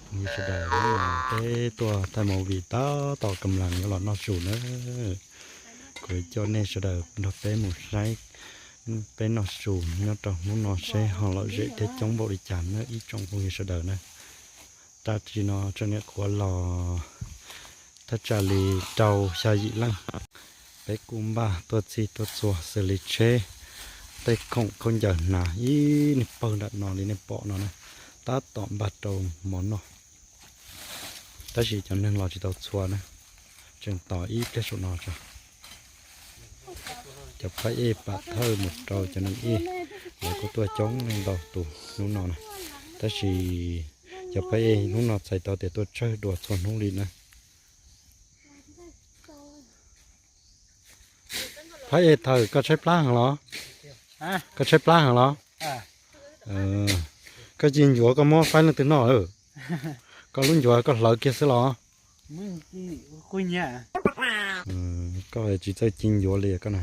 Phooj ywg sawv daws, hnub no peb tuaj thaij movie tab tom kam lees yuav los noj su na. Kuv coj nej sawv daws nrog peb mus saib peb noj su nyob rau hnub no seb ho lom zem thiab coob npaum li cas na ib tsoom phooj ywg sawv daws na. Tam sim no tsoom niam qhuav los thaj tsam li rau xya yim leej. Peb kuj npaj tuaj txhij tuaj txhua xws li tsheb, tej khoom khaub ncaws hnav ib niag pawg nram no li nej pom no na, tab tom npaj rau mov noj. Tab sis cov neeg los tsis tau txhua na, tseem tos ib pliag saum no tso. Cov phab ej pam thawj mus rau cov neeg ej, lawv kuj tuaj coob leej ntau tus hnub no na. Tab sis cov phab ej hnub no txhais tau tias tuaj tsawg dua txhua hnub li na. Phab ej thawj, koj tshaib plab heev los? Koj tshaib plab heev los? Koj ci ncuav koj muab faib leej twg noj lawm? Koj lub ncuav koj hlawv kiag xwb los? Koj tsis txawj ci ncuav li koj na.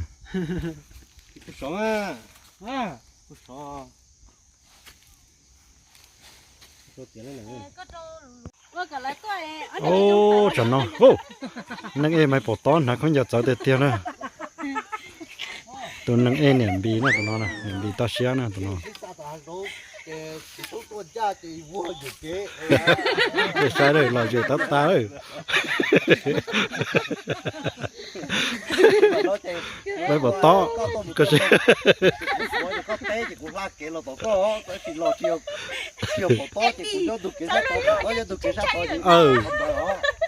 Ub, tsam no, neeg ej mas pom tob hnav khaub ncaws txawv tiag tiag na. Tus neeg ej niam npis na tus no, niam npis toj siab na tus no. Saib lawm, lom zem tab tas lawm. Peb pom tob, koj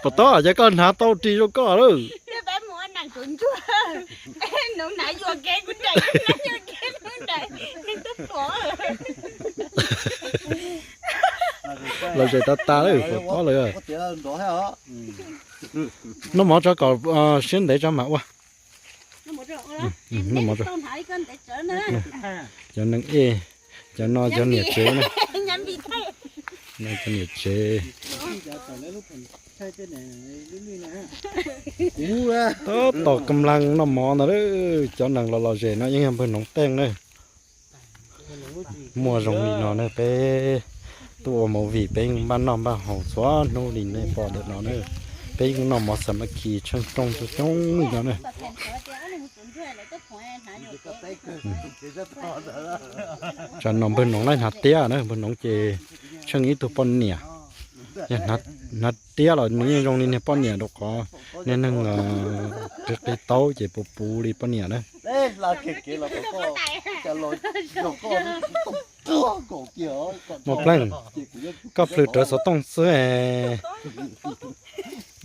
pom tob ces koj hnav tau ris zoo koj lawm. Lom zem tab tas lawm, pom tob lawm. Noj mov tso kom siab ntev tso mam ua. Noj mov tso. Cov neeg ej, cov no cov niam tsev na. No cov niam tsev. Tab tom kam lees noj mov ntag. Cov neeg los lom zem no yeej yog npawg Noov Teej na. Muaj zoo li no ne, peb tuaj ua movie peb npaj noj npaj haus txhua hnub li nej pom ntawm no na. Peb yeej noj mov xa ma ki tsheej rooj coob coob li no na. Tsam no npawg Noov laij hnav tiab na, npawg Noov ces tsheej ib tug poj niam. Yog hnav tiab los nws yeej zoo li niag poj niam rau qhov niag neeg qhib qhib taub ces puv puv li poj niam na. Muaj pleej, koj plhws rawv xov tooj xwb es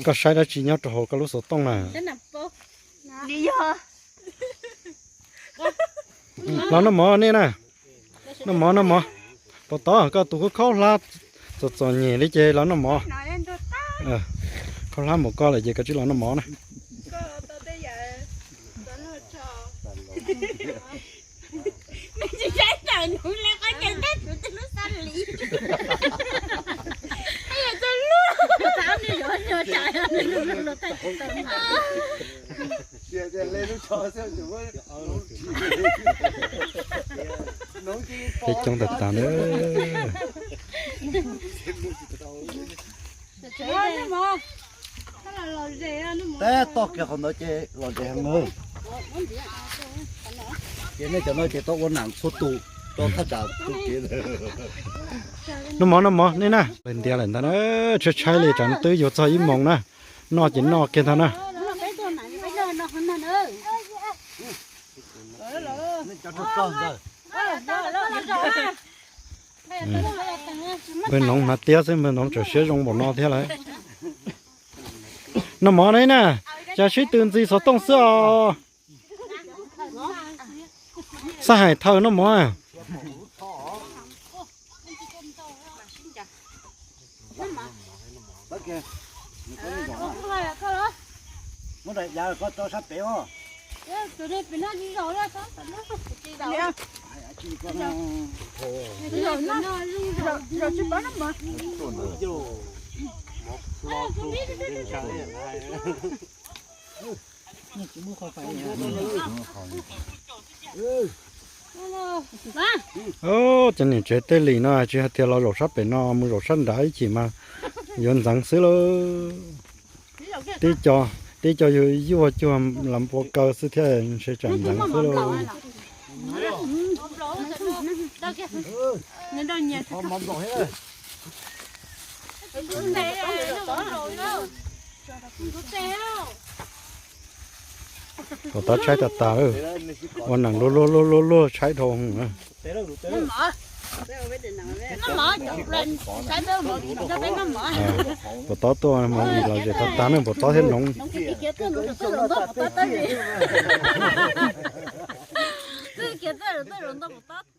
koj saib dab tsi nyob rau hauv koj lub xov tooj na? Los noj mov nej na. Noj mov, noj mov. Pom tod koj tus khaub hlab txom txom nyem li ces los noj mov. Khaub hlab mus koj lawm ces koj tsis los noj mov na. Peb coob tag tag na. Peb toj kiag qhov ntawd ces lom zem heev na. Ces nej cov no ces tau ua nam txhua tus rau thaj tsam tus kev. Noj mov, noj mov nej na. Pawg ntiav lawm ntag na, tshaib tshaib li tsam no twb yuav txog ib moos na. Noj ces noj kiag ntag na. Npawg Noov hnav tiab xwb, npawg Noov tseem siab zoo npaum no thiab lawm. Noj mov ne na, cas sib tw ntxiv xov tooj xwb os. Xab hais thaw noj mov. Cov niam tsev tej lim no tsis hais tias los zaum sab pem no, mus zaum sab nrad ib chim mas yuav ntxeev xwb lauj. Tib co, tib co yug yuaj cuag las npua kaw xwb thiab ntshe tsam ntxeev xwb lauj. Pom tau tshaib tas tas lawm, ua neeg luag luag luag luag luag tshaib dhau. Pom tau tuaj mas los zem tas tas ne, pom tau thiab noov. Kiag txawj los txawj los ntog pov tod.